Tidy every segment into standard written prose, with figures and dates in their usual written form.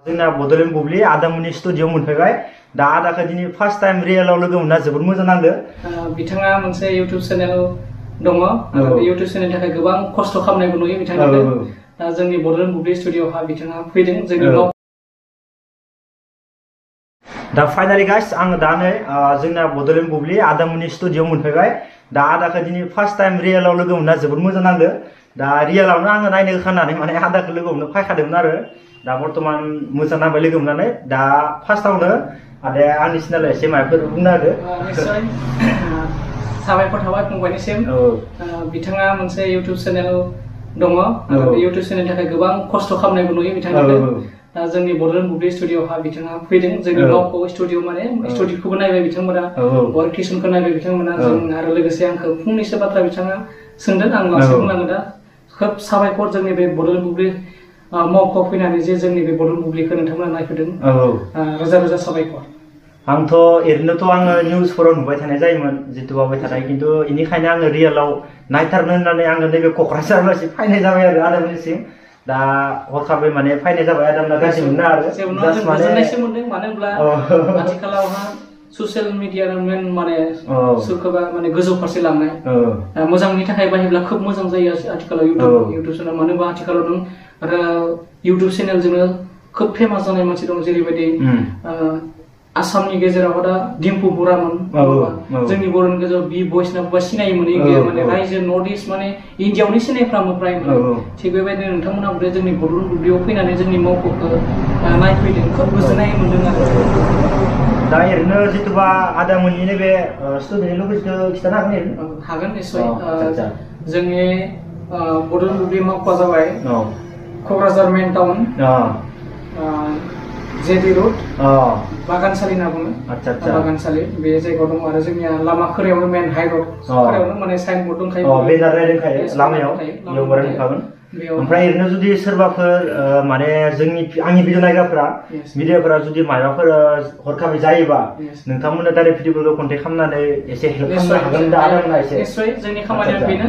जोंना बड'लेण्ड बुब्लि आदामोननि स्टुडिअ मोनफैबाय दा आदाखौ दिनै फार्स्ट टाइम रियेलाव लोगो मोनना जोबोद मोजां नांदो। बिथाङा मोनसे इउटिउब चेनेल दङ आरो बे इउटिउब चेनेलनि थाखाय गोबां खस्थ' खालामनायबो नुयो बिथांनिखौ। दा जोंनि बड'लेण्ड बुब्लि स्टुडिअ'हा बिथाङा फैदों जोंनि न'। दा फाइनाली गाइस आङो दा नै जोंना बड'लेण्ड बुब्लि आदामोननि स्टुडिअ मोनफैबाय दा आदाखौ दिनै फार्स्ट टाइम रियेलाव लोगो मोनना जोबोद मोजां नांदो। दा रियेलावनो आङो नायनो होखानानै माने आदाखौ लोगो हमनो फैखादोंमोन आरो दा बर्तमान मोजां नांबाय लोगो मोननानै। दा फार्स्टआवनो आदाया आंनि चेनेलाव एसे माबाफोर बुंना होदो। निश्चय साबायखर थाबाय फंबायनिसिम। बिथाङा मोनसे इउटिउब चेनेल दङ आरो बे इउटिउब चेनेलनि थाखाय गोबां खस्थ' खालामनायबो नुयो बिथांनिखौ। दा जोंनि बड'लेण्ड बुब्लि स्टुडिअ'हा बिथाङा फैदों जोंनि न'खौ स्टुडिअ माने स्टुडिअ'खौबो नायबाय बिथांमोना, वर्क टिउसनखौ नायबाय बिथांमोना। जों आरो लोगोसे आंखौ फंनैसो बाथ्रा बिथाङा सोंदों, आं लासै बुंलाङो। दा खोब साबायखर जोंनि बे बड'लेण्ड बुब्लि मावख'आव फैनानै जे जोंनि बे बड'लेण्ड बुब्लिखौ नोंथांमोना नायफैदों, रोजा रोजा साबायखर। आंथ' ओरैनोथ' आङो निउसफोराव नुबाय थानाय जायोमोन जितु माबाय थानाय, खिन्थु बेनिखायनो आङो रियेलाव नायथारनो होननानै आङो नैबे क'क्राझारसिम फैनाय जाबाय आरो आदामोननिसिम। दा हरखाबै माने फैनाय जाबाय आदामोना गाज्रि मोना आरो गोजोननायसो मोनदों। मानो होनब्ला आथिखालावहा ससियेल मिडियानि मेन माने सोरखौबा माने गोजौ फारसे लांनाय मोजांनि थाखाय बाहायब्ला खोब मोजां जायो आथिखालाव इउटिउब चेनेल। मानो होनबा आथिखालाव नों आरो इउटिउब चेनेलजोंनो खोब फेमास जानाय मानसि दं, जेरैबायदि आसामनि गेजेराव दा डिम्पु बरामोन, जोंनि बर'नि गेजेराव बि भइस होनना सिनायोमोन। माने रायजो नर्थ इस्ट माने इन्डियावनो सिनायफ्रामो फ्राय। थिग बेबायदिनो नोंथांमोनाबो जोंनि बड'लेण्ड बुब्लियाव फैनानै जोंनि मावख'खौ नायफैदों, खोब गोजोननाय मोन्दों आरो। दा ओरैनो जितुबा आदामोननि नैबे स्टुडिअनि लकेसनखौ खिथानो हागोन? हागोन निस्सय। जोंनि बड'लेण्ड बुब्लि मावख'आ जाबाय क'क्राझार मेन टाउन, जेडि रोड, बागानसालि होनना बुङो। बागानसालि बे जायगायाव दङ। आरो जोंनिया लामा खोरायावनो मेन हाइ रड खोरायावनो माने साइनबोर्ड दंखायो, बेनार दंखायो लामायाव, बेयाव बारा नुखागोन। ओमफ्राय ओरैनो जुदि सोरबाफोर माने जोंनि आंनि भिडिअ नायग्राफोरा भिडिअफोरा जुदि माबाफोर हरखाबै जायोबा नोंथांमोना डाइरेक्ट भिडिअफोरखौ कन्टेक्ट खालामनानै एसे हेल्प खालामनो हागोन दा आदामोना एसे? निस्सय जोंनि खामानिया बेनो,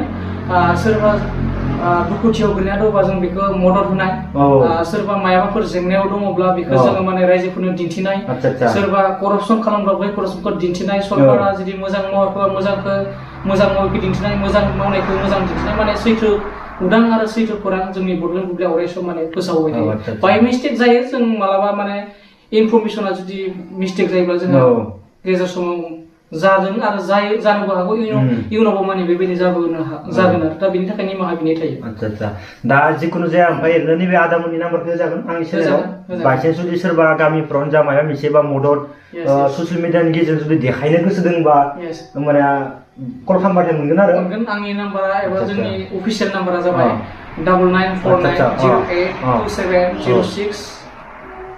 सोरबा दुखुथियाव गोलैना दंबा जों बेखौ मदद होनाय, सोरबा मायाबाफोर जेंनायाव दङब्ला बेखौ जोङो माने रायजोफोरनो दिन्थिनाय, सोरबा करपसन खालामब्ला बै करपसनखौ दिन्थिनाय, सरकारा जुदि मोजां मावाखैबा मोजां मावैखौ दिन्थिनाय, मोजां मावनायखौ मोजां दिन्थिनाय, माने सैथो उदां आरो सैथो खौरां जोंनि बड'लेण्ड बुब्लियाव अराय सम माने फोसावबाय थायो। बाय मिस्टेक जायो, जों मालाबा माने इनफरमेसना जुदि मिस्टेक जायोब्ला जोङो गेजेर समाव जादों आरो जानोबो हागौ, इयुनावबो माने बेबायदि जागोन आरो। दा बेनि थाखाय निमाहा बिनाय थायो। दा जिखुनु जाया, ओमफ्राय ओरैनो नैबे आदामोननि नाम्बारखौ होजागोन आंनि चेनेलाव। बायचान्स जुदि सोरबा गामिफ्रावनो जा माबा मोनसे बा मदद ससियेल मिडियानि गेजेरजों जुदि देखायनो गोसो दंबा होमबानिया कल खालामबाथाय मोनगोन आरो। आंनि नाम्बारा एबा जोंनि अफिसियेल नाम्बारा जाबाय 9949082706।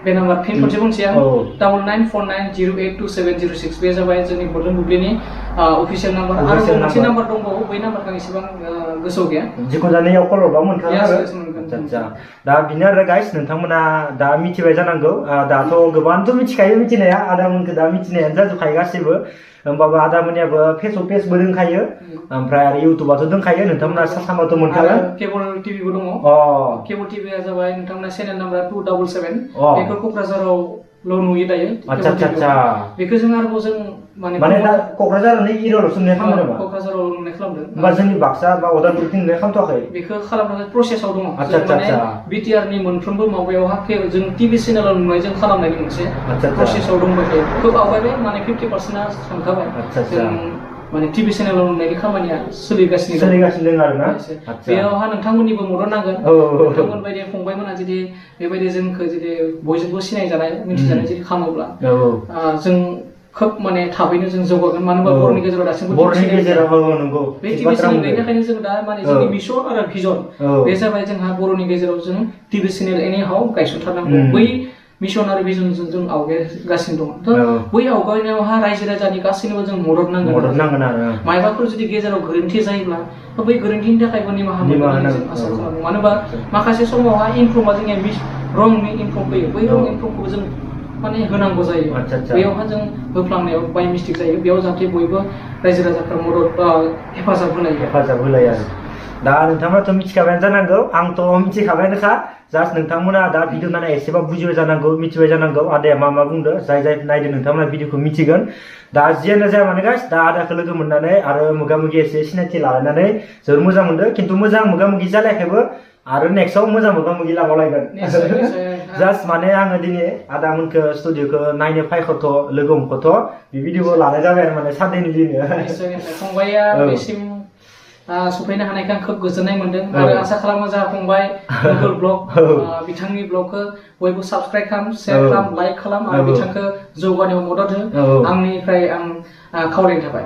बे नाम्बार फिन खनसे बुंसै आं, 9949082706। बे जाबाय जोंनि बड'लेण्ड बुब्लिनि अफिसियेल नाम्बार। आरो मोनसे नाम्बार दंबावो, बै नाम्बारखौ आं एसेबां गोसोआव गैया। जिखुनु जानायाव कल हरबा मोनखागोन आरो। दा बिनो आरो गाइस, नोंथांमोना दा मिथिबाय जानांगौ। दाथ' गोबांथ' मिथिखायो, मिथिनाया आदामोनखौ दा मिथिनायानो जाजोबखायो गासैबो। होमबाबो आदामोननियाबो फेसबुक पेजबो दंखायो, ओमफ्राय आरो इउटुबाथ' दंखायो। नोंथांमोना साथामाथ' मोनखागोन। केबल टिभिबो दङ। केबल टिभिया जाबाय नोंथांमोना चेनेल नाम्बारा 277। बेखौ क'क्राझारावल' नुयो दायो। बेखौ जों आरोबाव जों माने दा क'क्राझारनि एरियायावल'सो नुनाय खालामदों नामा? क'क्राझाराव नुनाय खालामदों। होमबा जोंनि बाक्सा बा उदालगुरिथिं नुनाय खालामथ'वाखै? बेखौ खालामनो प्रसेसआव दङ। माने बिटिआरनि मोनफ्रोमबो माबायावहा जों टिभि चेनेलाव नुनाय जों खालामनायनि मोनसे प्रसेसआव दंबाय थायो। खोब आवगायबाय, माने 50%आ सानखाबाय। जों माने टिभि चेनेलाव नुनायनि खामानिया सोलिगासिनो दं आरो ना। बेयावहा नोंथांमोननिबो मदद नांगोन। नोंथांमोन बायदि फंबायमोना जुदि बेबायदि जोंखौ जुदि बयजोंबो सिनायजानाय मिथिजानाय जुदि खालामोब्ला जों खोब माने थाबैनो जों जौगागोन। मानो होनबा बर'नि गेजेराव दासिमबो बे टिभि चेनेल गैयिनि थाखायनो जों दा माने जोंनि मिशन आरो भिजन बे जाबाय जोंहा बर'नि गेजेराव जों टिभि चेनेल एनिहाव गायसनथारनांगौ। बै मिशन आरो भिजनजों जों आवगायगासिनो दं। बै आवगायनायावहा रायजो राजानि गासैनोबो जों मदद नांगोन आरो। मायबाफोर जुदि गेजेराव गोरोन्थि जायोब्ला बै गोरोन्थिनि थाखायबो निमाहा मोनगोन जों आसा खालामो। मानो होनबा माखासे समावहा इनफर्मा जोंनिया रं इनफर्म फैयो, बै रं इनफर्मखौ जों माने होनांगौ जायो। बेयावहा जों होफ्लांनायाव बाय मिस्टेक जायो। बेयाव जाहाथे बयबो रायजो राजाफ्रा मदद हेफाजाब होलायो आरो। दा नोंथांमोनाथ' मिथिखाबायानो जानांगौ आंथ' मिथिखाबायानोखा जास्ट नोंथांमोना दा भिडिअ नायना एसेबा बुजिबाय जानांगौ मिथिबाय जानांगौ आदाया मा मा बुंदों जाय जाय नायदों नोंथांमोना भिडिअखौ मिथिगोन दा जियानो जाया मानो गाइस दा आदाखौ लोगो मोननानै आरो मोगा मोगि एसे सिनायथि लालायनानै जोबोर मोजां मोनदों खिन्थु मोजां मोगा मोगि जालायाखैबो आरो नेक्स्टआव मोजां मोगा मोगि लाबावलायगोन जास्ट माने आङो दिनै आदामोनखौ स्टुडिअखौ नायनो फायखौथ' लोगो हमखौथ' बे भिडिअखौ लानाय जाबाय आरो माने साडेनलिनो फंबाया बेसिम सफैनो हानायखौ आं खोब गोजोननाय मोनदों आरो आसा खालामो जा फंबाय नुकुल ब्लग बिथांनि ब्लगखौ बयबो साबस्क्राइब खालाम शेयार खालाम लाइक खालाम आरो बिथांखौ जौगानायाव मदद हो आंनिफ्राय आं खावलायनाय थाबाय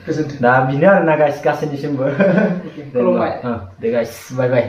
गोजोन्थों दा बिनो आरोना गाइस गासैनिसिमबो खुलुमबाय दे गाइस बाय बाय